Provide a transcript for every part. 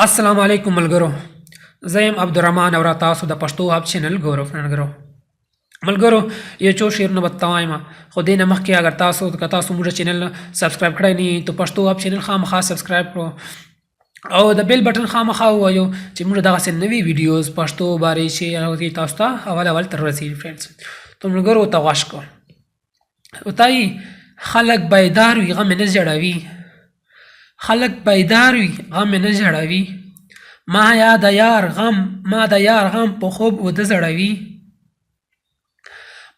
السلام علیکم ملګرو، زه یم عبدالرحمن او را تاسو د پښتو اپ چینل ګورو ملګرو. ملګرو، یو څو شعرونه به ته وایم، خو دې نه مخکې اگر تاسو که تاسو موږ چینل سبسکرایب کړی نه، ته پښتو اپ چینل خامخا سبسکرایب کړو او د بیل بټن خامخا ووایو چې موږ دغسې نوې ویډیوز پښتو بارې چې هغه تاسو ته اول اول تر رسېږي. فرینډز، ته ملګرو ته غوښ کو وتای. خلک بیدار وي غم نه ژړوي، خلک بیدار وي غم نه ژړوي، ما یا د یار غم، ما د یار غم په خوب وده زړوي.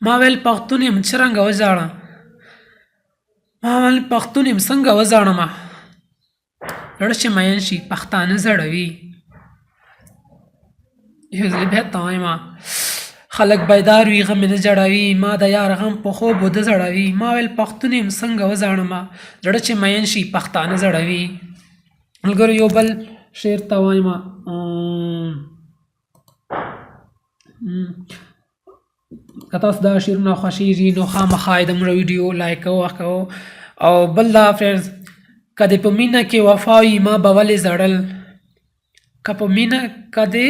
ما ویل پښتون یم څرنګه وژاړم، ما ویل پښتون یم څنګه وژاړم، زړه چې مین شي پښتانه زړوي. یو ځل بیا ته وایم، خلک بیدار وي غم نه ژړوي، ما د یار غم په خوب وده زړوي، ما ویل پښتون یم څنګه وژاړم، زړه چې مین شي پښتانه زړوي. ملګرو، یو بل شعر ته وایم. که تاسو دا شعرونه خوښیږي نو خامخا یې د موږ ویډیو لایک کوو کوو. او بل دا فرینډز، که دې په مینه کې وفا وي ما به ولې ژړل، که په مینه که دې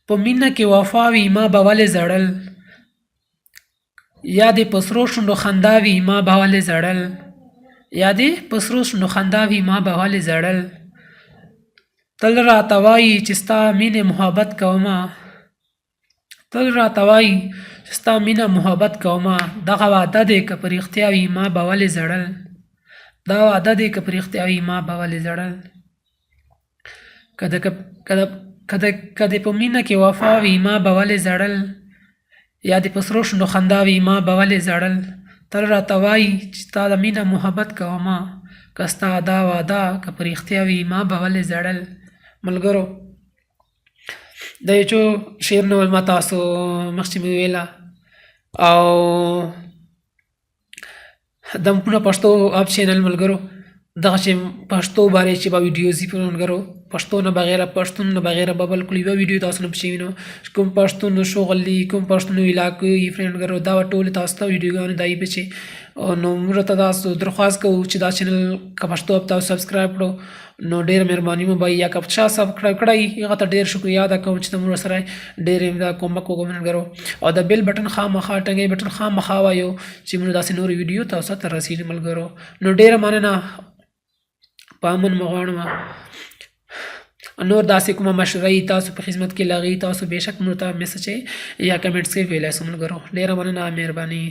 په مینه کې وفا وي ما به ولې ژړل، یا دې په سرو شونډو خندا وي ما به ولې ژړل، یا دې په سرو شونډو خندا وي ما به ولې ژړل. تل راته وایي چې ستا مینې محبت کومه، تل راته وایي چې ستا مینه محبت کومه، دغه وعده دې که په رښتیا وي ما به ولې ژړل، دا وعده دې که په رښتیا وي ما به ولې ژړل. که د که د که د که دې په مینه کې وفا وي ما به ولې ژړل، یا دې په سرو شونډو خندا وي ما به ولې ژړل. تل راته وایي چې ستا د مینه محبت کومه، که ستا دا وعده که په رښتیا وي ما به ولې ژړل. ملګرو، د یو څو شعرونه ما تاسو مخکې مې ویله او د مونږ پښتو اپ چینل ملګرو، دغه چې پښتو باره چې به ویډیوز په ملګرو، پښتو نه بغیر، پښتون نه بغیر به بالکل یو ویډیو تاسو نه پښې وینو. کوم پښتون شغل دی، کوم پښتون علاقې فرند ملګرو، دا ټول تاسو ته ویډیوګانې دای پچې. نو موږ ته تاسو درخواست کوو چې دا چینل که پښتو اپ تاسو سبسکرایب کړو نو ډیر مهرباني مو به، یا که چا سبسکرایب کړی هغه ته ډیر شکریا ادا کوم چې موږ سره ډیر دا کومک وکړو ملګرو. او د بیل بټن خامخا ټنګې بټن خامخا وایو چې موږ داسې نور ویډیو تاسو ته رسیږي. ملګرو، نو ډیره مننه، په امن مو غواړم. نور داسې کومه مشوره تاسو په خدمت کې لغی، تاسو بېشک موږ ته میسج یا کمنټس کې ویلای سو. ملګرو، ډیره مننه، مهرباني.